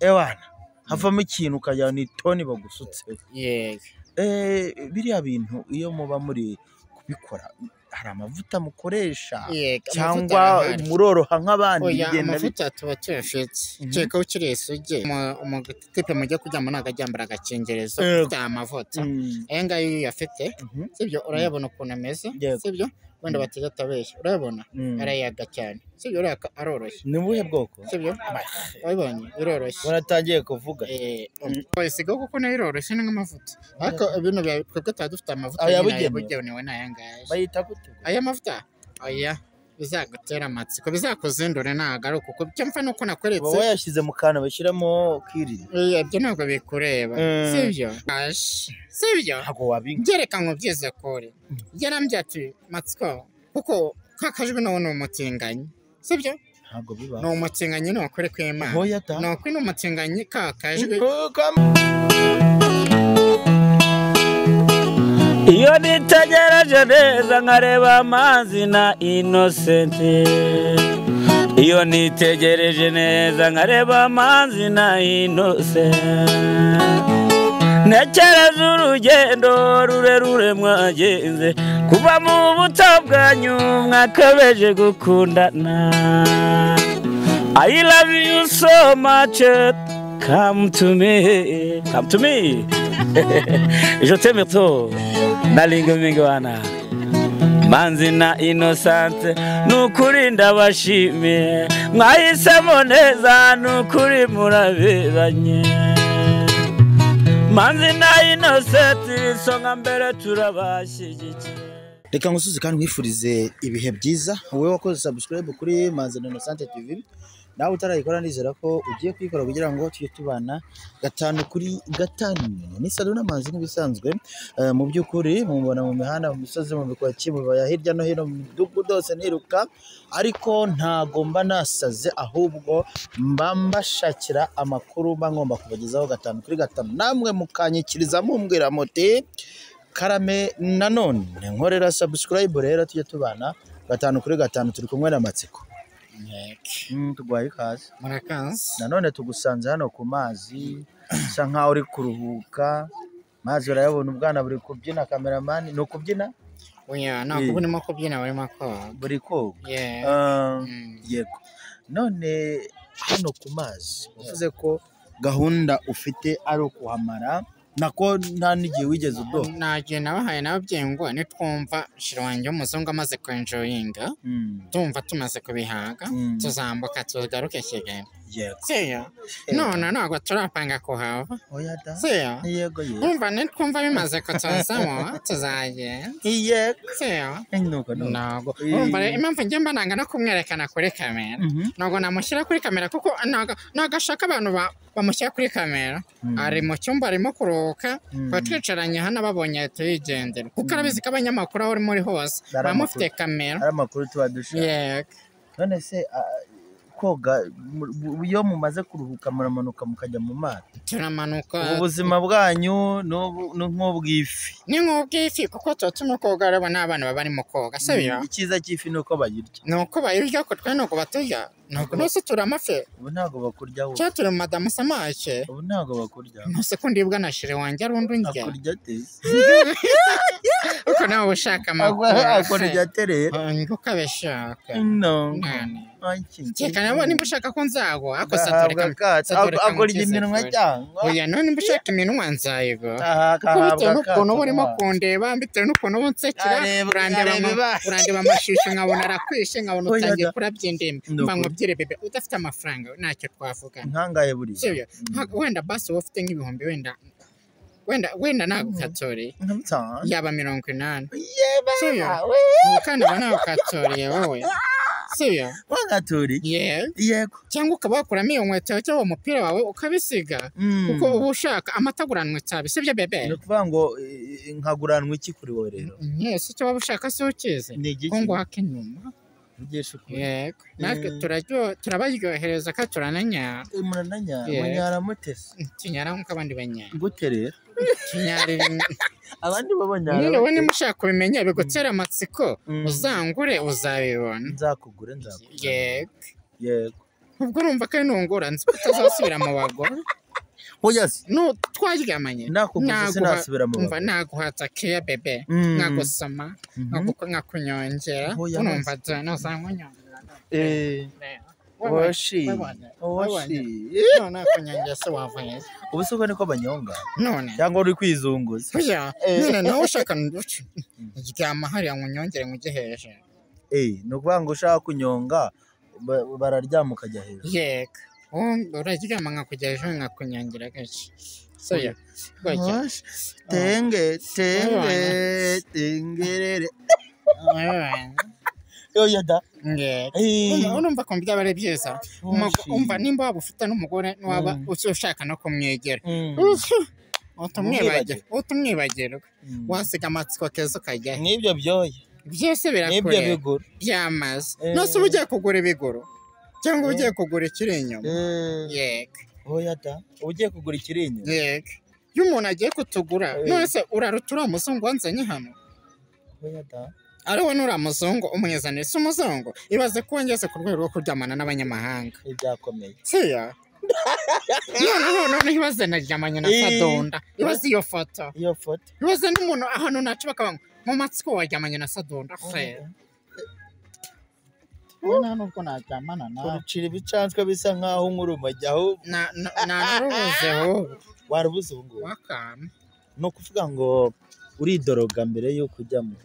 Ewana havamo ikintu ukajya ni toni bagusutseho. Yego. Biriya bintu iyo muba muri kubikora hari amavuta mukoresha Yego, amavuta cyangwa arahari. muroroha nk'abandi? Oya, bigenda bite? Amavuta tuba tuyafite. Kereka ukiri isugi, umutipe mujya kuryama ntabwo ajya yambara agakingirizo ufite amavuta. Aya ngaya iyo uyafite, sibyo, urayabona ukuntu ameze, sibyo, wenda batajya atabeshya, urayabona, arayaga cyane, sibyo, uriya aroroshye. Ni ubuhe bwoko? Sibyo, wabibonye, biroroshye. Waratangiye kuvuga. Wayisigaho kuko nayo iroroshye, ni nk'amavuta, ariko bino twebwe tuba dufite amavuta Aya nyine yabugenewe. Yabugenewe ni aya ngaya. Bayita gute? Aya mavuta, oya, bizagutera amatsiko, bizakuzindure, ntabwo ari uku icyo mpfa nuko Uba nakweretse. wayashyize mu kantu bashyiramo kiriri. Ibyo ntabwo bikureba. Sibyo. Ash, sibyo. Ntabwo wabinywa. Byereka ngo byize kure, yarambye ati matsiko, kuko ka kajwi nawe ni umutinganyi, sibyo? Ntabwo biba. Ni umutinganyi, ni ukuri kw'Imana. Hoya ta. Ni ukuri, ni umutinganyi ka kajwi. Iyo nitegereje neza nkareba amazi na Innocent, iyo nitegereje neza nkareba amazi na Innocent, ntekereza urugendo rurerure mwagenze kuva mu buto bwanyu mwakabeje gukundana. I love you so much. Come to me, come to me. Je t'aime trop. Nalinga mingi wana. Manzi na Innocent, nukuri ndabashimiye, mwahisemo neza, nukuri muraberanye. Manzi na Innocent, isonga mbere, turabashyigikiye. Reka ngusuze kandi nkwifurize ibihe byiza, wowe wakoze subscribe kuri Manzi na Innocent TV. Nawe utarayikora, nizera ko ugiye kuyikora kugira ngo tujye tubana gatanu kuri gatanu. Ni Salo n'Amanzi nk'ibisanzwe. Mu by'ukuri mubona mu mihanda, mu misozi, mu bikoki, mu bibaya, hirya no hino mu midugudu hose niruka, ariko ntago mba nasaze, ahubwo mba mbashakira amakuru mba ngomba kubagezaho gatanu kuri gatanu, namwe mukanyikiriza mumbwira muti karame. Nanone nkorera subscribe rero tujye tubana gatanu kuri gatanu. Turi kumwe na Matsiko. Tuguhaye ikaze. Murakaza. Nanone tugusanze hano ku mazi, usa nkaho uri kuruhuka. Mazi urayabona, ubwana buri kubyina. Kameramani, ni ukubyina? Oya, ntabwo burimo kubyina, burimo koga. Buri koga. Yeah. Ah, yego. None hano ku mazi uvuze ko gahunda ufite ari ukuhamara, nako nta n'igihe wigeze udoha? Nta gihe nabahaye n'ababyeyi ngo nitwumva shira wanjye w'umuzungu amaze kwenjoyinga, tumva tumaze kubihaga, tuzambuka tugaruke Kigali. Siyo? None ntabwo turapanga kuhava. Oya da. Siyo? Yego, yego. Urumva nitwumva bimaze kutuzamo tuzagenda. Siyo? Nuko nuko. Ntabwo urumva rero impamvu njye mba nanga no kumwerekana kuri kamera. Ntabwo namushyira kuri kamera kuko ntabwo ashaka abantu bamushyira kuri kamera. Ari mu cyumba arimo kuruhuka, tuba twicaranye hano, ababonye ahita yigendera, kuko arabizi ko abanyamakuru aho uri muri hose Ari baba mufite kamera. Ari amakuru tuba dushaka. Yego. None se koga, iyo mumaze kuruhuka muramanuka mukajya mu mato? Turamanuka. Ubu buzima bwanyu ni nk'ubw'ifi. Ni nk'ubw'ifi kuko tuba turimo koga, urabona n'abana baba barimo koga, sibyo? Icyiza cy'ifi ni uko bayirya. Ni uko bayirya, ko twe ntabwo baturya, ntabwo nose turi amafi. Ubu ntabwo bakurya wowe. Cyangwa turi madamu samake. Ubu ntabwo bakurya. Ntuse ko ndibwa na chéri wanjye ari undi undya. Akurya ate? Uko nawe ushaka amakuru. Akurya ate rero? Ngo ukabishaka. No. None kereka nabo nimba ushaka ko nzagwa, ariko Gahabwa satureka akato. satureka Akurya mukize iminwa kure. cyangwa? Oya, none nimba ushaka iminwa nzayigwa, Aha, kuko bitewe kahabwa n'ukuntu uba urimo akato. kundeba, bitewe n'ukuntu uba unsekera, urandeba areba ibara. Urandeba amashusho nkabona arakwishe, nkabona Oya utangiye da. kurabya indimi. Ni Mba ukuri. nkubwire bébé, udafite amafaranga ntacyo twavuga. Nkangahe buriya? Sibyo? Wenda basi wowe ufite nk'ibihumbi, wenda nagukatoriye Nka bitanu. yaba 80. Yeba. Sibyo? Ubu kandi aba nagukatoriye wowe, sibyo? Wangaturiye. Yego. Yego. Cyangwa ukaba wakuramo iyo nkweto yawe cyangwa uwo mupira wawe ukabisiga, kuko uba ushaka amata aguranwa itabi, sibyo bébé? Ni ukuvuga ngo nkaguranwa iki kuri wowe rero? Yes, icyo waba ushaka si ukizi? Ni igiki? Ko nguhaka inyuma. Ugesha ukuri. Yego, natwe turabaryohereza kandi turananyara. Murananyara? Yego. Munyara mutese? Tunyara nk'uko abandi banyara. Gute rero? Tunyarira Abandi bo banyara nyine wowe bate? niba ushaka kubimenya bigutera amatsiko, uzangure uzabibona. Nzakugure, nzakugure. Yego. Yego. Ubwo urumva ko ari nungura nzi ko utazasubira mu bagore. Oya se. No twaryamanye. Nakuguze sinasubira mu Umva bagore. naguhatsa keya bebe. Nkagusoma, nkakunyongera. Urumva ntuzankonyongera. Oshi. Oshi. None nakunyongera se wavuye. Ubu se uko niko banyonga? None. Cyangwa uri kwizunguza? Oya, none nawe ushaka ndyama hariya nkunyongere nkujye hejuru. Ni ukuvuga ngo ushaka kunyonga bararyama ukajya hejuru. Yego. Uraryama nkakujya hejuru nkakunyongera gake. Soya. Gutya. Tenge tenge tengerere. Oya da. Urumva ko byaba ari byiza. Umva nimba waba ufite n'umugore waba ushaka no kumwegera. Utumwibagirwa. Wasiga amatsiko keza ukajya. N'ibyo byoya. Byose birakureba. Byamaze. Nose uba ugiye kugura ibiguru cyangwa ugiye kugura ikiri inyuma. Yego. Oya da. Ugiye kugura ikiri inyuma. Yego. Iyo umuntu agiye kutugura, none uraruta uriya muzungu wanzanye hano. Oya da. Ariwe nuriya muzungu umwizaniye si umuzungu. Ibaze ko wongeze ku rwego rwo kuryamana n'abanyamahanga. Ibyakomeye. Siya. None ibaze naryamanye na Sadonda. Ibaze iyo foto. Iyo foto. Ibaze n'umuntu ahantu naca bakaba mu matsiko waryamanye na Sadonda frere. Nta nubwo naryamana nawe. Urucira ibicanzwe bisa nkaho nkurumajya aho. Na narubuze ahubwo. Warubuze ubu ngubu. Wakama. Ni ukuvuga ngo uridoroga mbere y'uko ujya mu.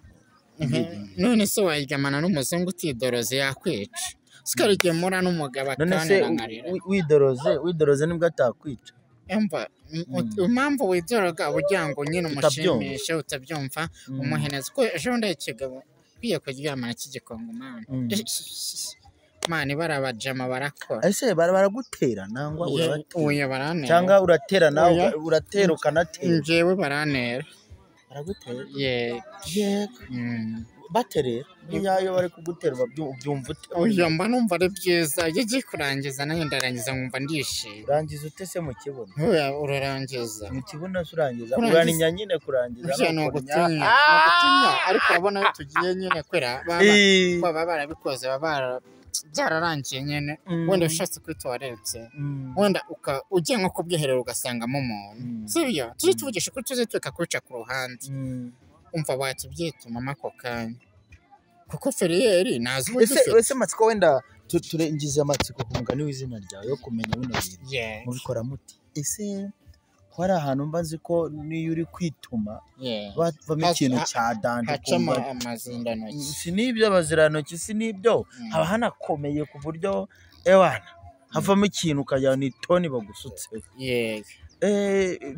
None se waryamana n'umuzungu utidoroze yakwica. Sikari igihe mura n'umugabo akananirira. Widoroze nibwo atakwica. Umva impamvu widoroga ugira ngo nyine umushimishe utabyumva umuheneza ko ejo bundi ikigabo kwiye kuryamana cy'igikongomani. Mani barabajama barakora. Ese baragutera nangwa urabatera? Oya baranera. Cyangwa uratera nawe uratera ukanatera? Njyewe baranera. Baragutera? Yego. Yego. Baterera niyo bari kugutera ubyumva ute? Oya mba numva ari byiza iyo ugiye kurangiza nanjye ndarangiza nkumva ndishimye. Urangiza ute se mu kibuno? Oya urarangiza. Mu kibuno se urangiza? Uraninya nyine kurangiza. Ni ugutinya. Ariko urabona iyo tugiye nyine kwera baba barabikoze baba byararangiye nyine wenda ushatse kuri toilette wenda ugiye nko ku bwiherero ugasangamo umuntu sibyo tujye tuvugisha ukuri tuze tukakuca ku ruhande. Umva watubyituma ako kanya kuko feriyeri ntazi uburyo ufite. Ese matsiko wenda turengize amatsiko ku mugani w'izina ryawe yo kumenya bino bintu mubikora muti? Ese ko hari ahantu mba nzi ko niyo uri kwituma bavamo ikintu cya danje hacamo amazindantoki? Si n'ibyo abazirantoki si n'ibyo haba hanakomeye ku buryo ewana havamo ikintu ukajya ni toni bagusutseho.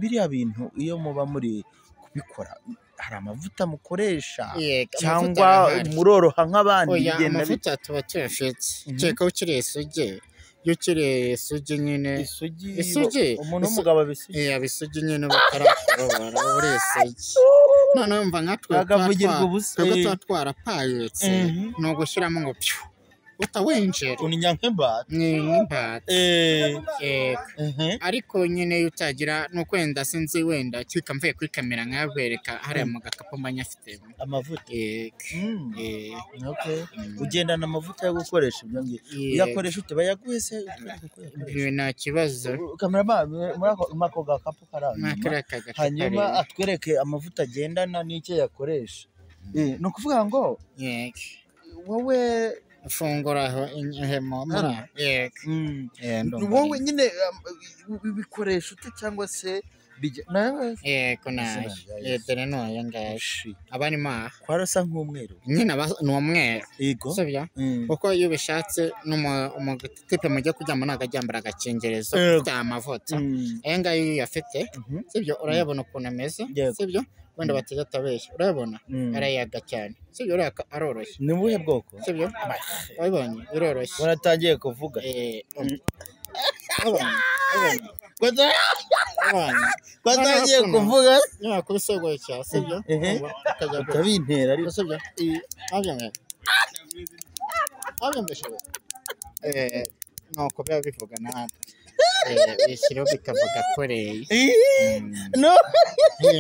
Biriya bintu iyo muba muri kubikora hari amavuta mukoresha cyangwa muroroha nk'abandi? Amavuta tuba tuyafite kereka ukiri isugi. Iyo ukiri isugi nyine isugi umuntu w'umugabo abisugi abisugi nyine batarakorobora uri isugi. Noneho mva nka twebwe tuba twarapayutse ni ugushyiramo ngo pyu utawinjira uninya nk'imbata. Ni nk'imbata. Ariko nyine iyo utagira ni ukwenda sinzi wenda cyika mvuye kuri kamera nkabereka hariya mu gakapu mba nyafitemo amavuta. Ugendana amavuta yo gukoresha ibyo ngibyo uyakoresha ute? Bayaguhe se? Nta kibazo. Kameramani muri ako gakapu kari hanyuma atwereke amavuta agendana n'icyo yakoresha. Ni ukuvuga ngo wowe fungura aho ihema muri yego wowe nyine ubikoresha ute cyangwa se yego nayo dore n'uyu ngayo aba arimo aha kwarasa nk'umweru nyine ni umweru sibyo kuko iyo ubishatse n'umutipe mujya kuryama ntabwo ajya yambara agakingirizo ufite amavuta aya ngaya iyo uyafite sibyo urayabona ukuntu ameze sibyo wenda batajya atabeshya urayabona arayaga cyane sibyo aroroshye. Ni ubuhe bwoko? Sibyo wabibonye biroroshye. Waratangiye kuvuga watangiye kuvuga nakubise gutya sibyo utabintera ariko sibyo nuko biba bivuga natwe. Bishyiraho bikavuga koreye. No.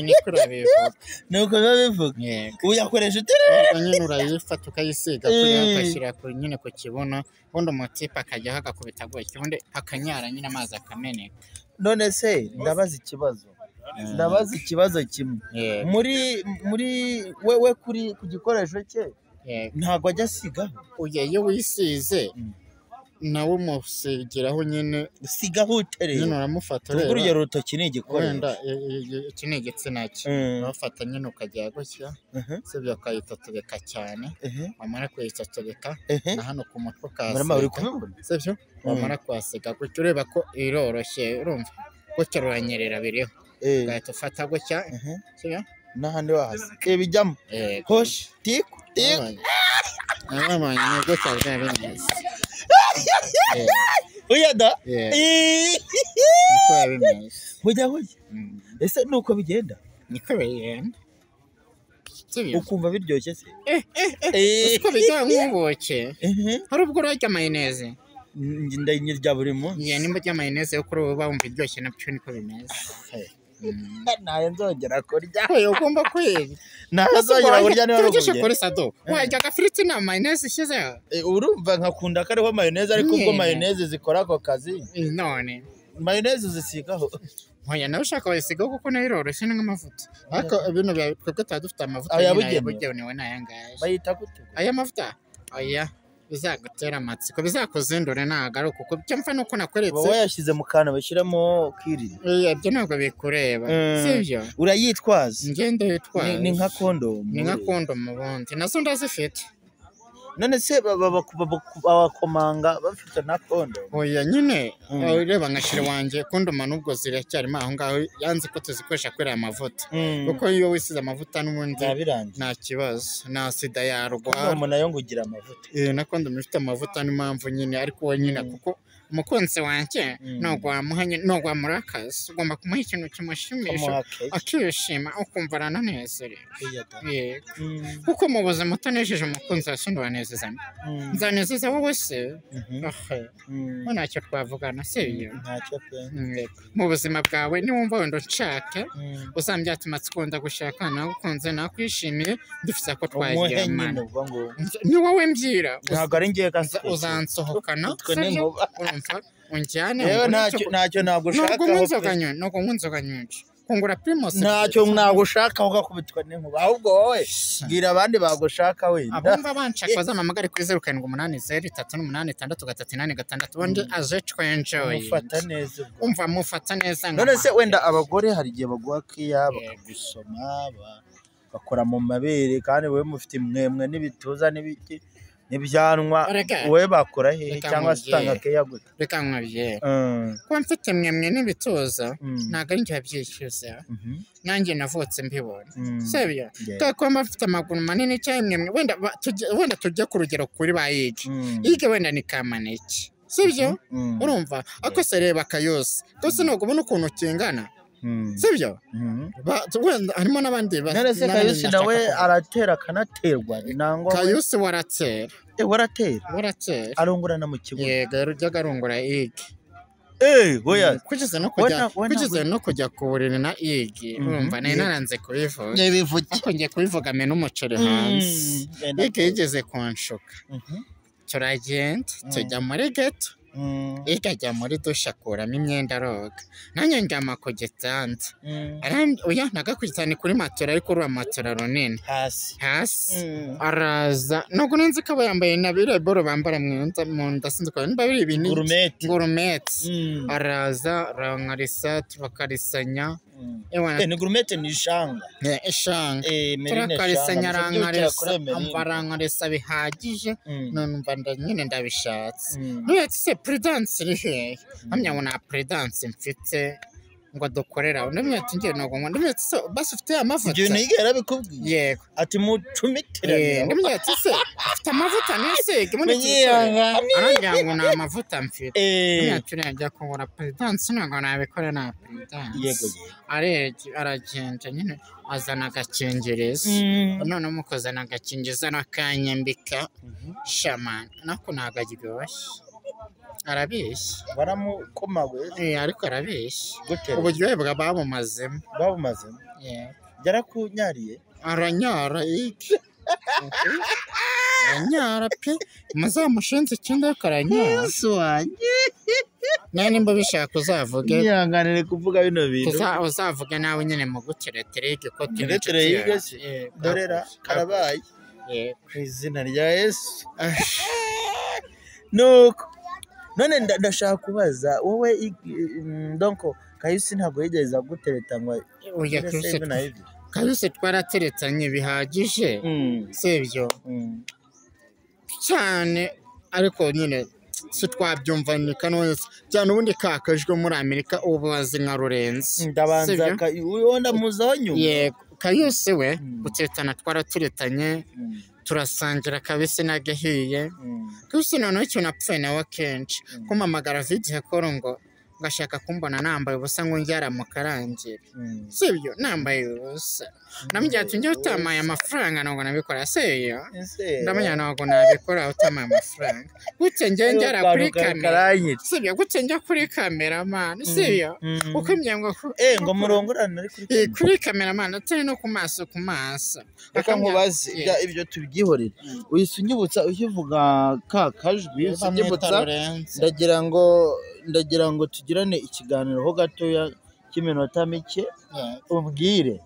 Ni kuri bivuga. Nuko biba bivuga. Uyakoresha ute? Nyine urayifata ukayisiga kuri ugashyira kuri nyine ku kibuno, ubundi umutipe akajyaho agakubita gutya, ubundi akanyara nyine amazi akameneka. None se ndabaza ikibazo. Ndabaza ikibazo kimwe. Muri wewe kuri ku gikoresho cye ntabwo ajya asigaho. Oya iyo wisize nawe umusigiraho nyine usigaho utereye nyine uramufata rero. Urugero urutoki ni igikoresho. Wenda iki ni igitsina cye. Uramufata nyine ukajya gutya, sibyo ukayitotobeka cyane, wamara kuyitotobeka na hano ku mutwe ukahasiga. Sibyo wamara kuhasiga gutya ureba ko iroroshye urumva gutya ruranyerera biriho. Ugahita ufata gutya sibyo n'ahandi wahasiga bijyamo. Hoshi tiku tiku. Ni gutya biba bimeze. Oya da. Hoya hoya. Ese nuko bigenda? Niko bigenda. Ukumva biryoshye se? Uko bijya nk'ubuki. Hari ubwo urarya mayoneze? Ndayirya buri munsi. Nimba urya mayoneze yo kuri ubu wumva iryoshye nabyo niko bimeze. Ntayo nzongera kurya. Ugomba kwiga. Ntayo nzongera kurya niba rugiye kuri sado. Warya agafiriti na mayoneze ishyizeho. Urumva nkakunda kariho mayoneze ariko ubwo mayoneze zikora ako kazi. None mayoneze uzisigaho. Oya nawe ushaka wayisigaho kuko nayo iroroshye ni nk'amavuta. Ariko bino twebwe tuba dufite amavuta yabugenewe n'aya ngaya. Bayita gute? Aya mavuta? Oya. Bizagutera amatsiko bizakuzindure ntabwo ari uko ibyo mfa nuko nakweretse. Wowe yashyize mu kantu bashyiramo kiriri. Ibyo ntabwo bikureba sibyo? Urayitwaza. Ngende yitwaza. Ni nka kondomu. Ni nka kondomu ubundi nazo ndazifite. None se babakomanga bafite na kondomu? Oya nyine ureba nka shiri wanjye kondomu nubwo ziracyarimo aho ngaho yanze ko tuzikoresha kubera aya mavuta. Kuko iyo wisize amavuta n'ubundi nta kibazo nta sida yarwara. Kondomu nayo ngo ugira amavuta. Na kondomu ifite amavuta n'impamvu nyine ariko wowe nyine kuko umukunzi wanjye ntabwo wamuha ntabwo wamurakaza ugomba kumuha ikintu kimushimisha akishima ukumva arananezerewe. Kuko mu buzima utanejeje umukunzi wawe sindi wanezeza nzanezeza wowe se ntacyo twavugana sibyo? Mu buzima bwawe niwumva wenda unshaka uzambyate amatsiko ndagushaka nagukunze nakwishimiye dufite ko twaryamana ni wowe mbyira uzansohokana unjyane ntacyo nagushakaho ntabwo unywa inzoga nyinshi kungura Primus ntacyo nagushakaho ugakubitwa n'inkuba ahubwo wowe bwira abandi bagushaka wenda abumva banshaka bazampamagare kuri 0 7 8 0 3 8 6 3 8 6 ubundi aje twenjoy. Mufata neza ubwo umva mufata neza. None se wenda abagore hari igihe baguha kiya bakagusoma bakora mu mabere kandi wowe mufite imwemwe n'ibituza n'ibiki n'ibyanwa wowe bakora hehe cyangwa se utanga keya gute? Reka nkubwire kuba mfite mwemwe n'ibituza ntabwo ari njye wabyishyuza nanjye navutse mbibona sibyo? Kuba mfite amaguru manini cyangwa mwemwe wenda tujye ku rugero kuri ba Yige Yige wenda ni kamaneke sibyo? Urumva ariko se reba Kayose Kayose ntabwo ubona ukuntu kingana sibyo? Wenda harimo n'abandi. None se Kayose nawe aratera akanaterwa? Kayose waratera. Waratera? Waratera. Arongorana mu kibuno. Yego yarujyaga arongora Yige. Oya. Kugeza no kujya ku buriri na Yige urumva nari naranze kubivuga. Ariko ngiye kubivuga mena umuceri hanze. Yige yigeze kunshuka. Turagenda tujya muri ghetto. Yige ajya muri dushe akuramo imyenda aroga nanjye ndyama ku gitanda. Oya nagakubita ni kuri matora ariko uriya matora runini hasi araza ntabwo nzi ko aba yambaye na biriya boro bambara mu nda sinzi ko niba biri ibintu ngurumeti araza arankarisa turakarisanya. Ni gurumete ni ishanga. Ishanga turakarisanya arankarisa bihagije none umva nyine ndabishatse. Ntuye se Prudence iri hehe? Hamya ngo nta Prudence mfite ngo dukorera. Ndamenya ati ngiye ntabwo ngo ndamenya ati se basi ufite amavuta. Ibyo nige yarabikubwiye. Yego. Ati mucumitirane. Ndamenya ati se ufite amavuta nisige muri arangira ngo nta mavuta mfite. Ndamenya ati njya kugura Prudence ntabwo nabikora na Prudence. Yego. Aragenda nyine azana agakingirizo. None mukozana agakingirizo nakanyambika shamana nako ntabwo aryoshye. Arabeshya. Waramukomaguye? Ariko arabeshya. Gute? Uburyohe bwa babumazemo. Babumazemo? Yarakunyariye? Aranyara iki? Aranyara pe. Muzamushinze ikindi ariko aranyara. Yesu wanjye. Nawe nimba ubishaka uzavuge. Ntihanganire kuvuga bino bintu. Uzavuge nawe nyine mu guteretere ko Teretere yige se. Dorera karabaye. Ku izina rya Yesu. Nuko none ndashaka kubaza wowe donc Kayusi ntabwo yigeze agutereta ngo oya Kayusi twarateretanye bihagije sibyo cyane ariko nyine si twabyumvanika none cyane ubundi kakajwe muri Amerika ubu bazi nka Lorenzo ndabanza uwo ndamuzaho nyuma. Yego Kayusi we guteretana twarateretanye turasangira kabisi nagahiye. Kayusi noneho ikintu napfuye nawe akenshi kumpamagara video call ngo ngashaka kumbona nambaye ubusa ngo njyara mukarangire sibyo nambaye ubusa namubwira ati njye utamaye amafaranga ntabwo nabikora seyo ndamenya ntabwo nabikora utamaye amafaranga gute njye njyara kuri kamera sibyo gute njya kuri kamera man sibyo uko imyango ngo murongorane ari kuri kamera man atari no ku maso ku maso. Reka nkubaze ibyo tubyihorere uhise unyibutsa ukivuga ka kajwi unyibutsa ndagira ngo tugirane ikiganiro ho gatoya cy'iminota mike ubwire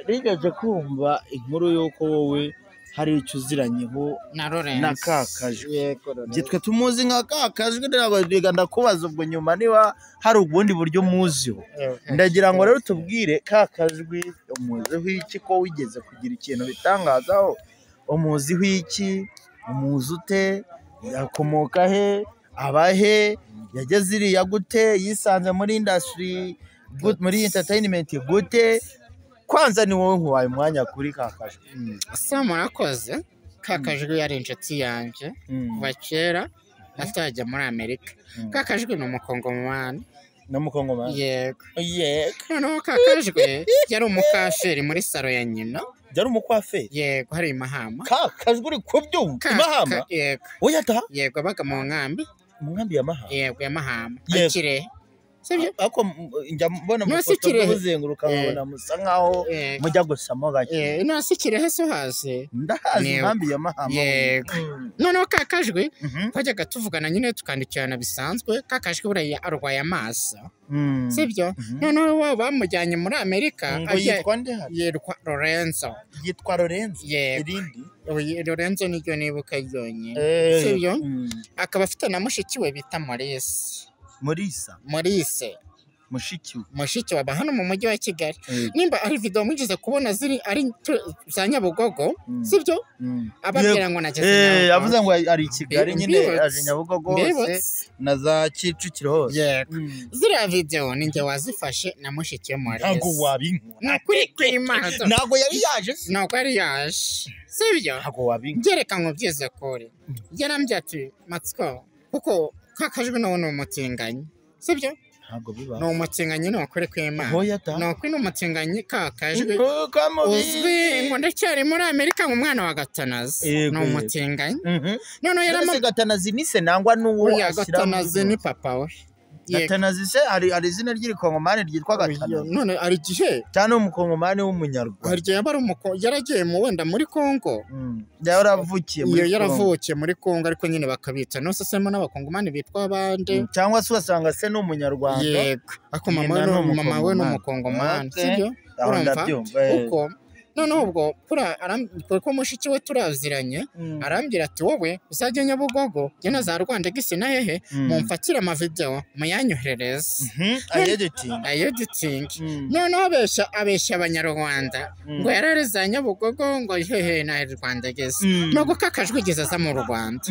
rigeze kumva inkuru y'uko wowe hari icyo uziranyeho na Kakajwi. Twe tumuzi nka Kakajwi ntabwo ndakubaza ubwo nyuma niba hari ubundi buryo muziho. Ndagira ngo rero tubwire Kakajwi umuziho iki ko wigeze kugira ikintu bitangazaho umuziho iki umuzi ute yakomoka he abahe yageze iriya gute yisanze muri industry muri entertainment gute? Kwanza ni wowe nkuwaye umwanya kuri Kakajwi. Sa murakoze. Kakajwi yari inshuti yanjye kuva kera atajya muri Amerika. Kakajwi ni umukongomani. Ni umukongomani? Yego. Yego. Noneho Kakajwi yari umukasheri muri salo ya nyina. Yari umukwaferi? Yego, hari Mahama. Kakajwi uri kubyumva? Mahama? Yego. Oya ta? Yego, abaga mu nkambi. Mu nkambi ya Mahama? Yego, ya Mahama. Akire. Sibyo? Ariko njya mbona mu foto muzenguruka nkabona musa nkaho mujya gusamo gake. No si Kirehe so hazi. Ndahazi inkambi ya Mahama. Yego. Noneho Kakajwi twajyaga tuvugana nyine tukandikirana bisanzwe. Kakajwi buriya arwaye amaso. Sibyo? Noneho bamujyanye muri Amerika. Yitwa nde hano? Yitwa Lorenzo. Yitwa Lorenzo? Yego. Irindi? Lorenzo niryo nibuka ryonyine. Sibyo? Akaba afite na mushiki we bita Maurice. Morisa. Maurice. Mushiki we. Mushiki we hano mu mujyi wa Kigali. Nimba ari video mugeze kubona ziri ari za Nyabugogo, sibyo? Ababwira ngo nageze Nyabugogo. Yavuze ngo ari Kigali nyine aje Nyabugogo hose na za Kicukiro hose. Yego. Ziriya video ninjye wazifashe na mushiki we Maurice. Ntabwo wabinkora. Nakuri kw'Imana. Ntabwo yari yaje. Ntabwo yari yaje. Sibyo? Ntabwo wabinkora. Ngereka ngo byize kure. Yarambye ati Matsiko kuko Kakajwi nawe ni umutinganyi. Sibyo? Ntabwo biba. Ni umutinganyi ni ukuri kw'Imana. Ni ukuri ni umutinganyi Kakajwi. Uzwi ngo ndacyari muri Amerika ngo umwana wa Gatanazi. Ni umutinganyi. Noneho yaramaze Gatanazi ni se nangwa n'uwo ashyira. Gatanazi ni papa we. Gatanazi se hari izina ry'irikongomani ryitwa Gatanazi. None ari igihe cyane umukongomani w'umunyarwanda. Hari igihe yaba yaragiye mu wenda muri Kongo. Yaravukiye muri Kongo. Yaravukiye muri Kongo ariko nyine bakabita. Nose semo n'abakongomani bitwa abande. Cyangwa se ugasanga se ni umunyarwanda. Yego. Ariko mama we ni umukongomani. Sibyo? Urumva? Uko noneho ubwo kuko mushiki we turaziranye arambwira ati wowe uzajya Nyabugogo njye na za Rwanda gisi na hehe mumfatire amavideo muyanyoherereze ayediting. Noneho abeshya abanyarwanda ngo yarare za Nyabugogo ngo hehe na Rwanda gisi nubwo Kakajwi igeze aza mu Rwanda.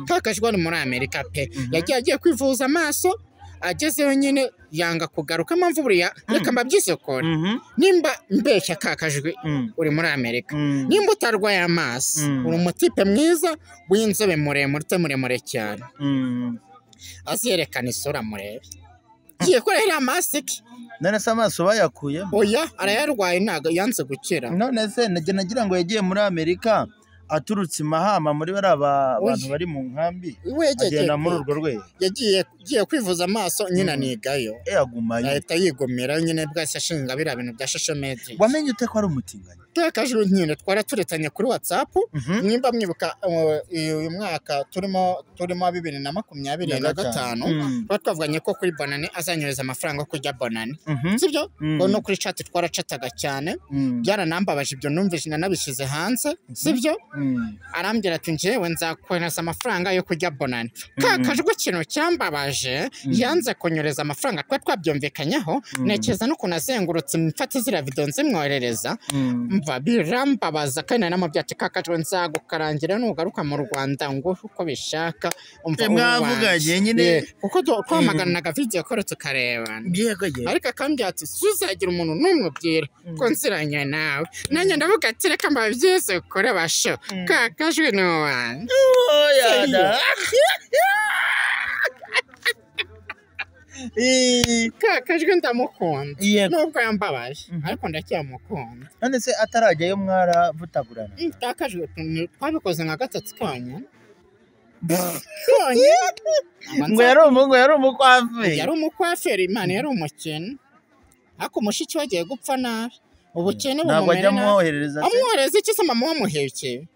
Kakajwi ari muri Amerika pe yagiye agiye kwivuza amaso agezeyo nyine yanga kugaruka. Impamvu buriya reka mbabyisokore nimba mbeshya Kakajwi uri muri Amerika nimba utarwaye amaso uri umutipe mwiza w'inzobe muremure utamuremure cyane azerekana isura murebe ngiye kurahira amasiki. None se amaso bayakuyemo? Oya arayarwaye ntabwo yanze gukira. None se nagira ngo yagiye muri Amerika Aturutse Mahama muri bariya bantu bari mu nkambi, agenda muri urwo rwego. Yagiye kwivuza amaso nyine anigayo. Agumayo. Ahita yigomera nyine bwahise ashinga biriya bintu bya social media. Wamenye ute ko ari umutinganyi? Kakajwi nyine twaraturetanye kuri WhatsApp. Nimba mwibuka uyu mwaka turimo 2025 twari twavuganye ko kuri Bonane azanyohereza amafaranga yo kurya Bonane. Sibyo? No kuri chat twaracataga cyane. Byaranambabaje ibyo numvise nanabishyize hanze. Sibyo? Arambwira ati njyewe nzakohereza amafaranga yo kurya Bonane. Kakajwi ikintu cyambabaje yanze kunyohereza amafaranga twari twabyumvikanyeho. Ntekereza n'ukuntu azengurutse mfata ziriya video nzimwoherereza. Mva birambabaza kandi nanamubwira ati Kakajwi nzagukarangira nugaruka mu Rwanda ngo uko bishaka. Umva mwavuganye nyine kuko twamagananaga video call tukarebana. Ariko akambwira ati suzagira umuntu n'umwe ubwira ko nziranye nawe. Nanjye ndavuga ati reka mbabyize ukore basho. Kakajwi ni uwanjye. Kakajwi ndamukunda nubwo yambabaje ariko ndacyamukunda. None se atarajyayo mwaravutagurana? Kakajwi twabikoze nka gatatu konyine. Ngo yari umukwaferi. Yari umukwaferi, Imana yari umukene. Ariko mushiki we agiye gupfa nabi. Ubukene bumumera nabi. Amwohereza iki se mama wamuhekeye?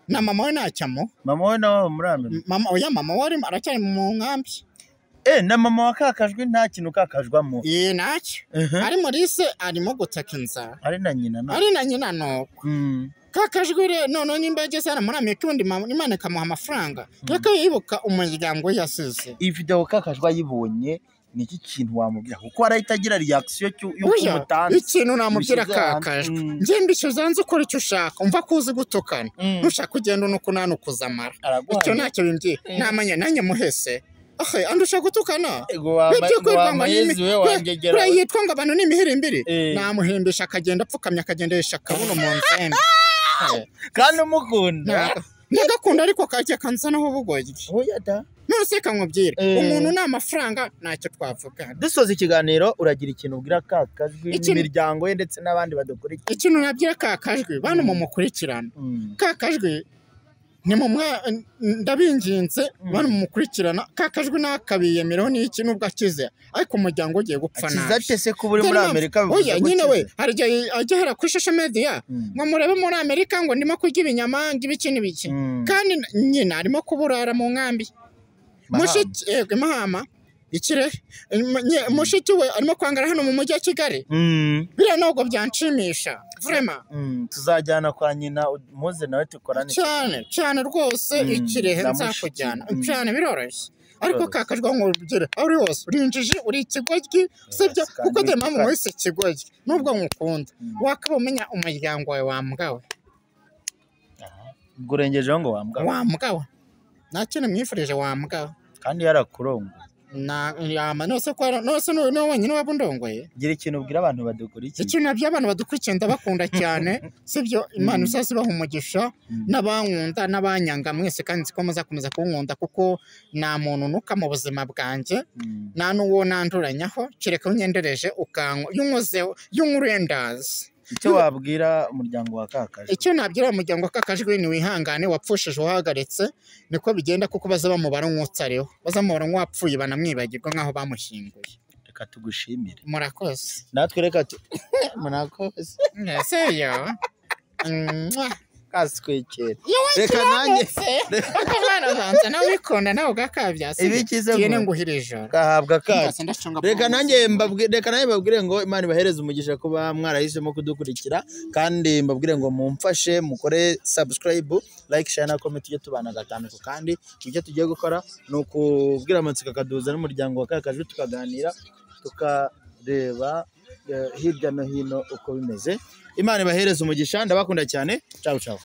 Na mama we ntacyo amuha. Mama we nawe muri Amerika? Oya mama we aracyari mu nkambi. Na mama wa Kakajwi nta kintu kakajwamo. Ntacyo. Ari muri se arimo gutaka inzara. Ari na nyina no. Ari na nyina nuko. Kakajwi rero none nimba yageze hano muri Amerika ubundi Imana ikamuha amafaranga. Reka yibuka umuryango yasize. Iyi video Kakajwi ayibonye ni iki kintu wamubwira? Kuko arahita agira reaction y'uko umutanze. Ikintu namubwira Kakajwi. Njye mbishyuza nzi ukora icyo ushaka. Umva ko uzi gutukana. Ntushaka kugenda unuko nanukuza amara. Icyo ntacyo bimbwiye. Namanya nanjye muhese. Andusha gutukana. Yitwa ngo abantu ni imihirimbiri. Namuhimbisha akagenda apfukamye akagendesha akabuno mu nzembe. Kandi umukunda. Ndagakunda ariko kajya kanzanaho ubugoryi. None se kamubwira umuntu ni amafaranga ntacyo twavuga. Dusoza ikiganiro uragira ikintu ubwira Kakajwi n'imiryango ye ndetse n'abandi badukurikiye. Ikintu nabwira Kakajwi bantu mumukurikirana. Kakajwi ndabinginze bantu mumukurikirana. Kakajwi nakabiyemeraho n'iki nubwo akize ariko umuryango ugiye gupfa nabi. Akize ate se ko uri muri Amerika? Oya nyine we hari igihe ajya ahera kuri social media ngo murebe muri Amerika ngo ndimo kurya ibinyama ibiki n'ibiki, kandi nyina arimo kuburara mu nkambi. Mushiki Mahama Ikirehe mushiki we arimo kwangara hano mu mujyi wa Kigali. Biriya ntabwo byanshimisha vraiment. Tuzajyana kwa nyina muze nawe tukorane cyane cyane rwose. Ikirehe nzakujyana cyane biroroshye. Ariko Kakajwi ngo ubigire aho uri hose uri injiji uri ikigoryi sibyo? Kuko dore mpamvu wese ikigoryi nubwo nkukunda wakaba umenya umuryango wawe wambwawe. Ubwo urengejeho ngo wambwawe. Wambwawe nta kintu mwifurije wambwawe. Kandi yarakurongoye. Nose ni wenyine waba undongoye. Gira ikintu ubwira abantu badukurikiye. Ikintu nabyo abantu badukurikiye ndabakunda cyane sibyo? Imana izazibaha umugisha n'abankunda n'abanyanga mwese, kandi nzi ko muzakomeza kunkunda kuko nta muntu nuka mu buzima bwanjye nta n'uwo nanduranyaho kereka unyendereje ukankwa iyo unkozeho iyo unkuruye ndazi. Icyo wabwira umuryango wa Kakajwi? Icyo nabwira umuryango wa Kakajwi ni wihangane, wapfushije uhagaritse niko bigenda kuko baza bamubara nk'utariho, bazamubara nk'uwapfuye banamwibagirwa nk'aho bamushyinguye. Reka tugushimire. Murakoze. Natwe reka murakoze. Seyo. Kaswekera. Reka nanjye. Akamana banza nawe wikunda nawe ugakabya. Ibikize ngo nguhire ijoro. Gahabwa kacu. Reka nanjye mbabwire ngo Imana ibahereze umugisha kuba mwarahisemo kudukurikira, kandi mbabwire ngo mumfashe mukore subscribe, like, share na comment tujye tubana gatanu. Kandi ibyo tugiye gukora ni ukubwira amatsiko akaduza n'umuryango wa Kakajwi tukaganira tukareba hirya no hino uko bimeze. Imana ibahereze umugisha, ndabakunda cyane. Ciao ciao.